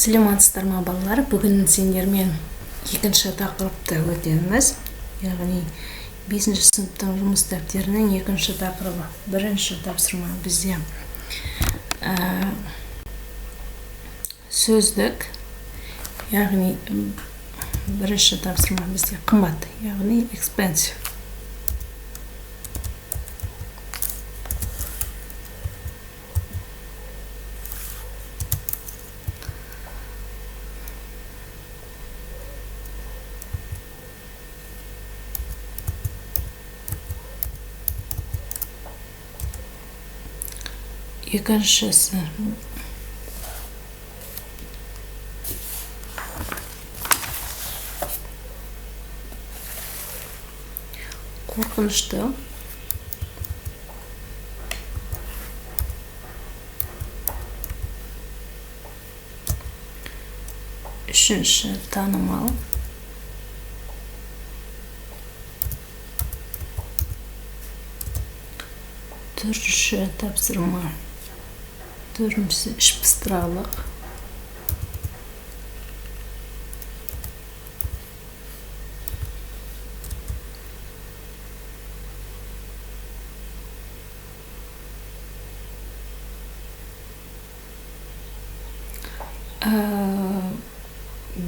Саламатсыздар ма, балалар? Бүгін сендермен екінші тақырыпты өтеміз, яғни бесінші сыныптың жұмыс дәптерінің екінші тақырыбы. Бірінші тапсырма бізде сөздік, яғни бірінші тапсырма бізде қымбат, яғни expensive. Екіншісі қорқынышты. Үшінші танымал. Төртінші тапсырма. Төртіншісі іш пыстырарлық.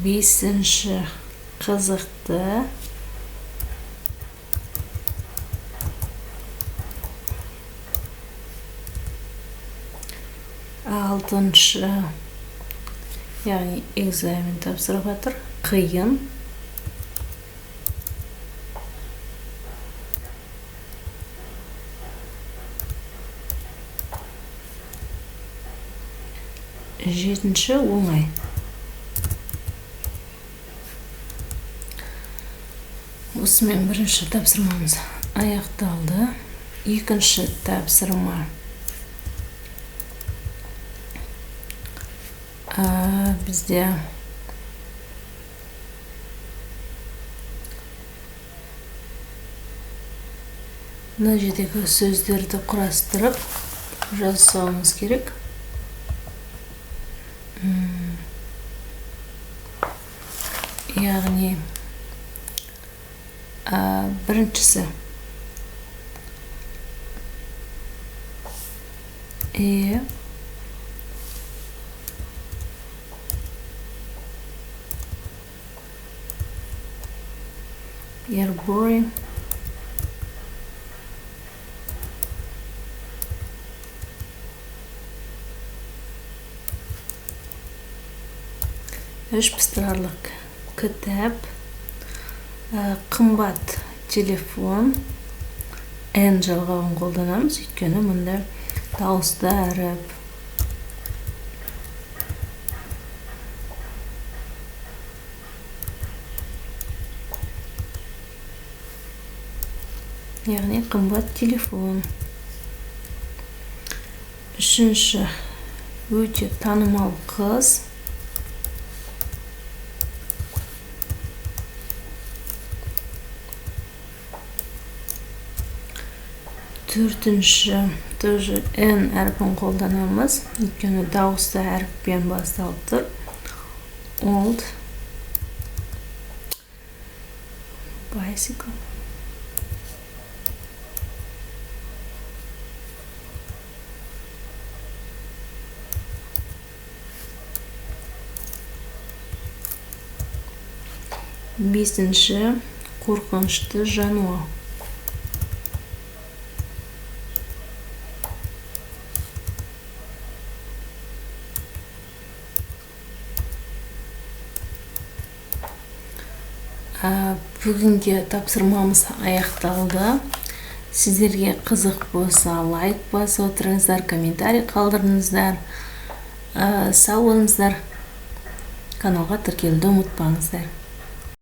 Бесінші қызықты. Алтыншы, яғни экзамен тапсырып жатыр, қиын. Жетінші оңай. Осымен бірінші тапсырмамыз аяқталды. Екінші тапсырма бізде мына жердегі сөздерді құрастырып жасауымыз керек. Яғни біріншісі е Airborne, іш пыстырарлық кітап, қымбат телефон, N жалғауын қолданамыз, өйткені мұнда дауысты әріп. Яғни қымбат телефон. Үшінші өте танымал қыз. Төртінші тоже N әрпін қолданамыз, өйткені дауысты әріппен басталып тұр. Old bicycle. Бесінші қорқынышты жануар. Бүгінге тапсырмамыз аяқталды. Сіздерге қызық болса, лайк басып отырыңыздар, комментарий қалдырыңыздар. Сау болыңыздар. Каналға тіркелуді ұмытпаңыздар.